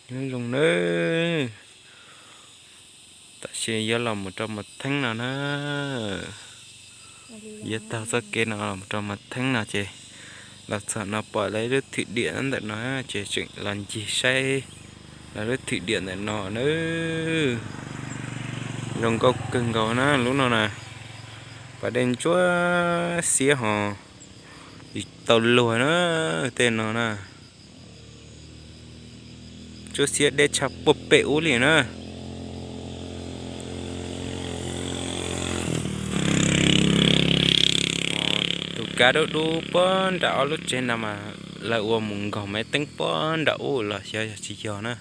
Nyob zoo nawb, tam sim yuav los mus rau Mas Theeb no na. Yuav taug txoj kev no los mus rau Mas Theeb no ces los txog no pom lawv lub thwm diam ntawm no ces tseem los ncig saib lawv lub thwm diam ntawm no na. Zoo nkauj kawg nkaus na lub no na. Pas dej ntsuab xiab ho tsis tau luag na, tej no na. Ntsuab xiab deb tshaj puag pem ub li na. Tus kav dub dub puag nram ob lub tsev ntawd mas lawv ua mus nkaug maiv teeb puag nram ub los xyov yog tsis yog na.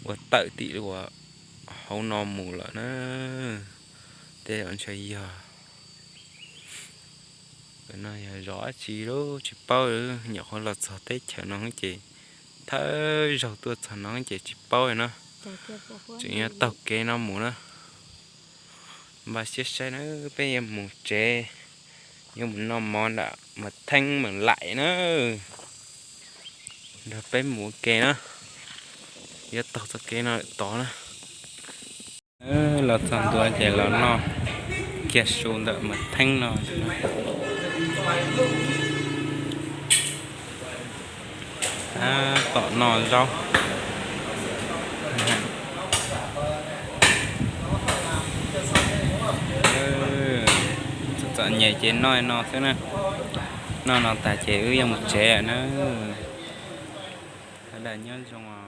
Ua tawm tim uas hauv no mus lawm na. Tej zaum ntshe yog, no yog zos dab tsi lub tsis paub, nyuam qhuav los txog teb chaws no ces thawj zaug tuaj txog no ces tsis paub li na. Tseem yuav taug kev no mus na. Npaj siab saib na, peb yuav mus tsev, yuav mus noj mov nram Mas Theeb Mas Laim na. Nrog peb mus ua ke na, yuav taug txoj kev no lawm tod na. Los txog ntua ces los noj kiag su ntawm Mas Theeb no. Tab tom noj zaub. Txom nyem ces noj no xwb na. Noj no tas ces wb yuav mus tsev lawm na. Sawv daws nyob zoo.